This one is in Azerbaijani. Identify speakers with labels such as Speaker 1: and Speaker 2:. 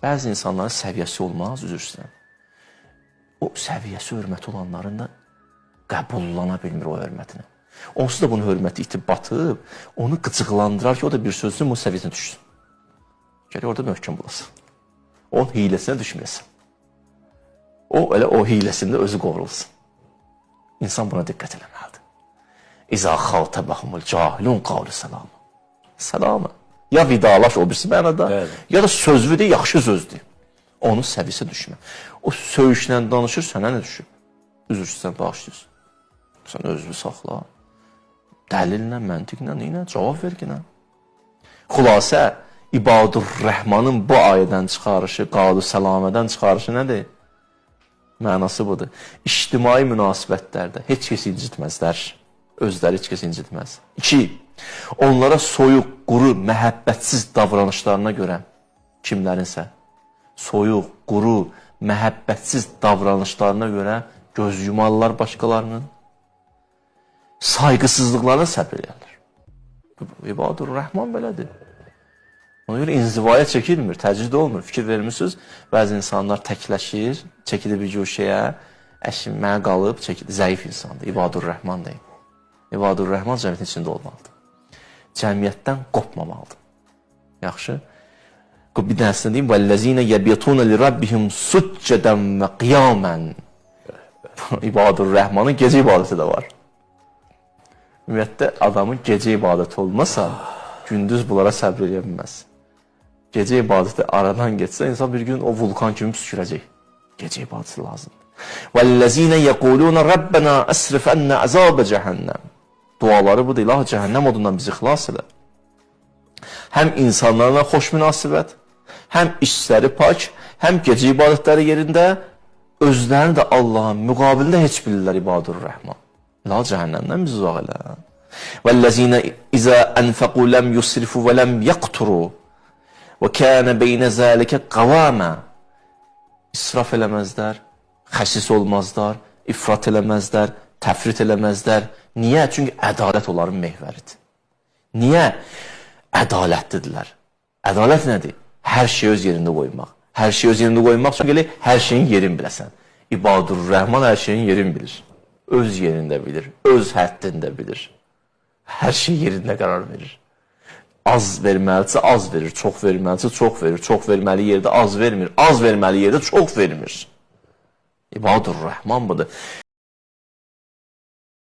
Speaker 1: Bəzi insanların səviyyəsi olmaz, üzr istəyirəm. O səviyyəsi, hörməti olanların da qəbullana bilmir o hörmətini. Onsuz da bunun hörməti itib batıb, onu qıcıqlandırar ki, o da bir sözün bu səviyyəsinə düşsün. Gərək orada möhkəm olasan. Onun hiləsinə düşməyəsən. O elə o hiləsində özü qovrulsun. İnsan buna diqqət eləməlidir. İza xatabahumul cahilun qalu salama. Salama. Ya vidalaş o birisi mənada,
Speaker 2: Bəli.
Speaker 1: ya da sözlü de, yaxşı sözdür. Onun səviyyəsinə düşmə. O söyüşlə danışır, sənə nə düşüb? Üzr istəyirəm, bağışlayırsın. Sən özünü saxla. Dəlillə, məntiqlə, nə ilə cavab ver ki, nə? Xülasə, İbadur Rəhmanın bu ayədən çıxarışı, qalu səlamədən çıxarışı nədir? Mənası budur. İctimai münasibətlərdə heç kəs incitməzlər. Özləri heç kəs incitməz. 2. Onlara soyuq, quru, məhəbbətsiz davranışlarına görə kimlərinsə soyuq, quru, məhəbbətsiz davranışlarına görə göz yumarlar başqalarının. Sayğısızlıqlarına səbr eləyərlər. İbadur Rəhman belədir. Ona görə inzivaya çəkilmir, təcrid olmur. Fikir vermişsiniz, bəzi insanlar təkləşir, çəkilir bir guşəyə, əşim mənə qalıb, çəkilir. Zəif insandır, İbadur Rəhman deyil. İbadur Rəhman cəmiyyətin içində olmalıdır. Cəmiyyətdən qopmamalıdır. Yaxşı? Bir dənəsini deyim, وَالَّذ۪ينَ يَبِيتُونَ لِرَبِّهِمْ سُجَّدًا وَقِيَامًا. İbadur Rəhmanın gecə ibadəti də var. Ümumiyyətlə, adamın gecə ibadəti olmasa, gündüz bunlara səbr eləyə bilməz. Gecə ibadəti aradan getsə, insan bir gün o vulkan kimi püskürəcək. Gecə ibadəti lazımdır. وَالَّذ۪ينَ يَقُولُونَ رَبَّنَا أَسْرِفْ عَنَّا عَذَابَ cəhənnəm. Duaları budur, İlahi cəhənnəm odundan bizi xilas elə. Həm insanlarla xoş münasibət, həm işləri pak, həm gecə ibadətləri yerində, özlərini də Allahın müqabilində heç bilirlər İbadur Rəhman. İlahi cəhənnəmdən bizi uzaq elə. وَالَّذ۪ينَ اِذَا أَنْفَقُوا لَمْ يُسْرِفُوا وَلَمْ يَقْتُرُوا وَكَانَ بَيْنَ ذَٰلِكَ قَوَامًا. İsraf eləməzlər, xəsis olmazlar, ifrat eləməzlər, təfrit eləməzlər. Niyə? Çünki ədalət onların mehvəridir. Niyə? Ədalətlidirlər. Ədalət nədir? Hər şeyi öz yerində qoymaq. Hər şeyi öz yerində qoymaq üçün elə hər şeyin yerini biləsən. İbadur Rəhman hər şeyin yerini bilir. Öz yerində bilir, öz həddində bilir. Hər şey yerində qərar verir. Az verməlisə az verir, çox verməlisə çox verir, çox verməli yerdə az vermir, az verməli yerdə çox vermir. İbadur Rəhman budur.